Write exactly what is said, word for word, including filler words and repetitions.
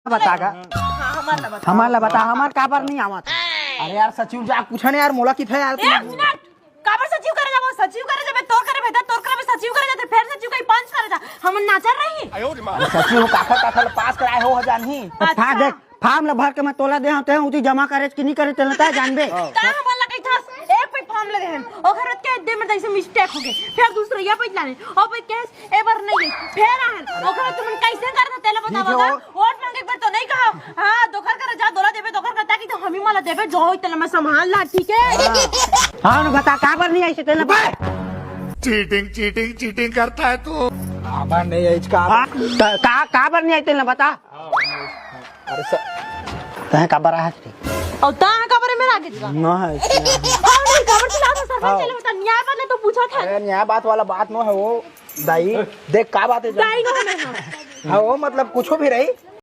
बता गा। हाँ, हमार ला बता। हमार ला बता, हमार काबर नहीं आवत? अरे यार सचिव, जा पूछा ना यार, मोला किथे यार। एक मिनट, काबर सचिव करे जाबो? सचिव करे जाबे, तोर करे बेटा, तोर करे सचिव करे जाथे, फेर सचिव कहीं पंच करे जा। हमन नाचर रही। अरे सचिव, काखर काखर पास कराए हो, जानही। अच्छा। देख, फॉर्म ला भर के मैं तोला दे हंव, तें उती जमा करे कि नहीं करे, तेला तैं जानबे। ता हमन ला कहिथस, एक पे फॉर्म लगे हन, ओखर बाद के दे में जैसे मिस्टेक हो गए, फिर दूसरा ये पे लाने, और पे कैस ए बार नहीं, फिर आहन, ओखर बाद तुमन कैसे करता, तेला बतावा। वोट मांगे एक बार तो नहीं कहा, हाँ, दोखर करे जा, तोला देबे, दोखर करता कि तो हमी मला देबे, जो होई तेला मैं संभाल ला, ठीक है? हाँ, ना बता, काबर नहीं आइसे तेला बता। चीटिंग, चीटिंग, चीटिंग करता है तू। काबर नहीं आइस का? हाँ, का, काबर नहीं आइस तेला बता। अरे सर, तैं काबर आए हस? और ता काबर मेरा आगे जा? ना है। और नहीं, काबर चिल्लात हस सर? हाँ। चले बता, न्याय वाला तो पूछा था। अरे न्याय बात वाला बात नो है वो, दाई। देख का बात है जा। दाई नो है मैं, हाँ। हाँ, वो मतलब कुछ भी रही।